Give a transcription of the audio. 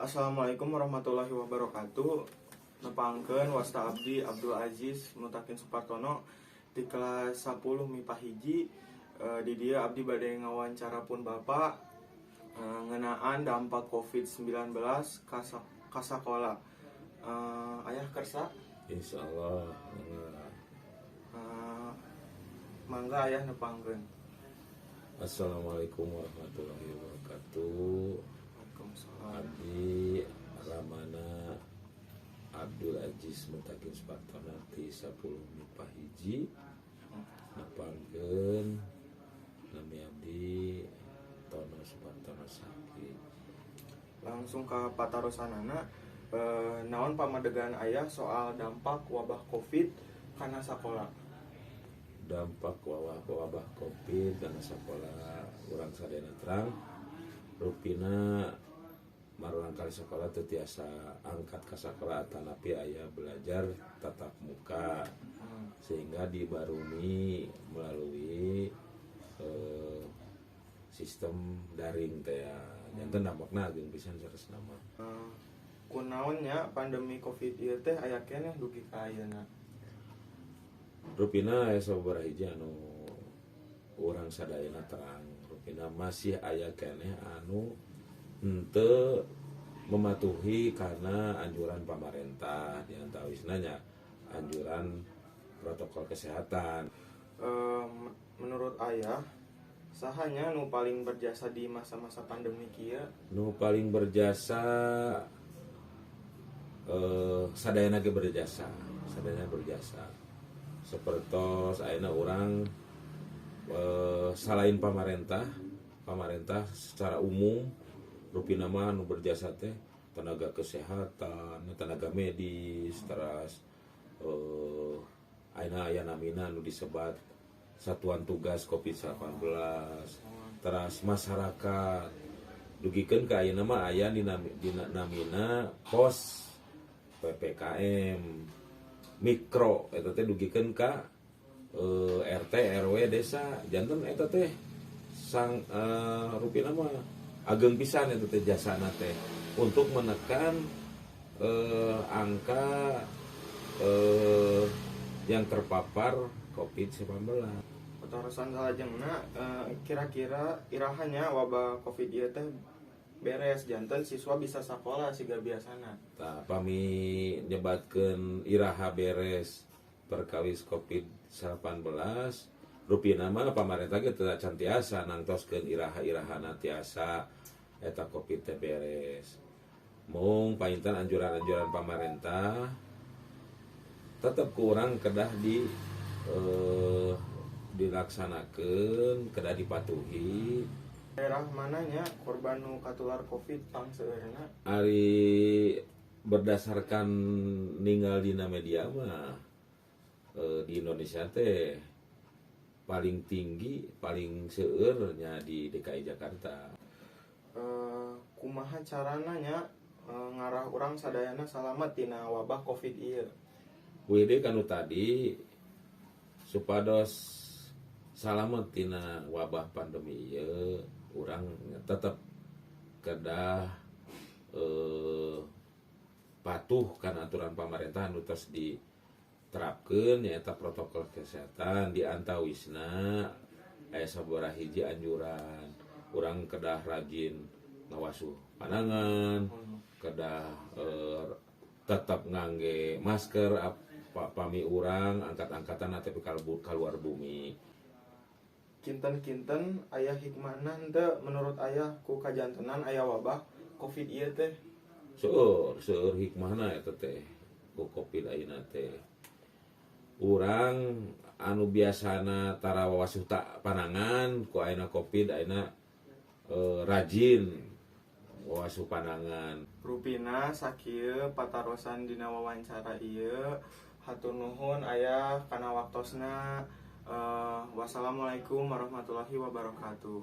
Assalamualaikum warahmatullahi wabarakatuh. Nepangkeun, wasta abdi Abdul Aziz Mutakin Supartono di kelas 10 MIPA 1. Di dieu abdi bade ngawancara pun Bapak ngeunaan dampak COVID-19 ka sakola. Ayah kersa? Insya Allah. Mangga, Ayah, nepangkeun. Assalamualaikum warahmatullahi wabarakatuh. Waalaikumsalam. Abdi Ramana Abdul Aziz Mutakin Supartono ti 10 MIPA 1. Nepangkeun, nami abdi Tono Supartono Saki. Langsung ke patarosanana, naon pamadegan Ayah soal dampak wabah COVID kana sakola? Dampak wabah wabah Covid kana sekolah, urang sadayana terang rupina murangkalih sekolah teu tiasa angkat ke sekolah atanapi aya belajar tatap muka, sehingga dibarumi melalui sistem daring teh ya. Janten dampakna ageng pisan saleresna mah. Kunaon nya pandemi COVID ieu teh aya keneh dugi ka ayeuna? Rupina aya sababaraha hiji anu urang sadayana terang, rupina masih aya keneh anu henteu mematuhi karena anjuran pamarentah, diantawisna nya anjuran protokol kesehatan. Menurut Ayah, saha nya nu paling berjasa di masa-masa pandemi kieu? Nu paling berjasa, sadayana ge berjasa, sadayana berjasa. Sepertos ayeuna urang, salain pamarentah, pamarentah secara umum, rupina mah nu berjasa teh tenaga kesehatan, tenaga medis, teras ayeuna aya namina nu disebat Satuan Tugas Covid-19, teras masyarakat, dugikeun ka ayeuna mah aya dina namina pos PPKM mikro, eta teh dugikeun ka RT, RW, desa. Janten eta teh sang rupina mah ageng pisan eta teh jasana teh untuk menekan angka yang terpapar COVID-19. Patarosan salajengna, kira-kira iraha nya wabah COVID ieu teh beres janten siswa bisa sakola siga biasana? Tah, pami nyebatkeun iraha beres perkawis COVID-19, rupina mah pamarentah ge teu can tiasa nangtoskeun iraha-irahana tiasa eta COVID teh beres. Mung painten anjuran-anjuran pamarentah tetep ku urang kedah dilaksanakeun, kedah dipatuhi. Daerah mana nya korban nu katular COVID pangseueurna? Ari berdasarkan ningal dina media mah, di Indonesia teh paling tinggi, paling seueur nya di DKI Jakarta. Kumaha carana nya ngarah urang sadayana salamet tina wabah COVID ieu? WD kanu tadi, supados salamet tina wabah pandemi ieu, urang tetep kedah patuh kana aturan pamarentah anu tos diterapkeun, nyaeta protokol kesehatan. Di antawisna aya sabaraha hiji anjuran, urang kedah rajin ngawasuh panangan, kedah tetap ngangge masker pami urang angkat-angkatan atau keluar bumi. Kinten-kinten aya hikmahna henteu menurut Ayah ku kajantenan aya wabah COVID ieu teh? Seueur, seueur hikmahna eta teh ku COVID ayeuna teh. Urang anu biasana tara wawasuh tak panangan, ku ayeuna COVID ayeuna rajin wawasuh panangan. Rupina sakieu patarosan dina wawancara ieu. Hatur nuhun, Ayah, kana waktosna. Wassalamualaikum warahmatullahi wabarakatuh.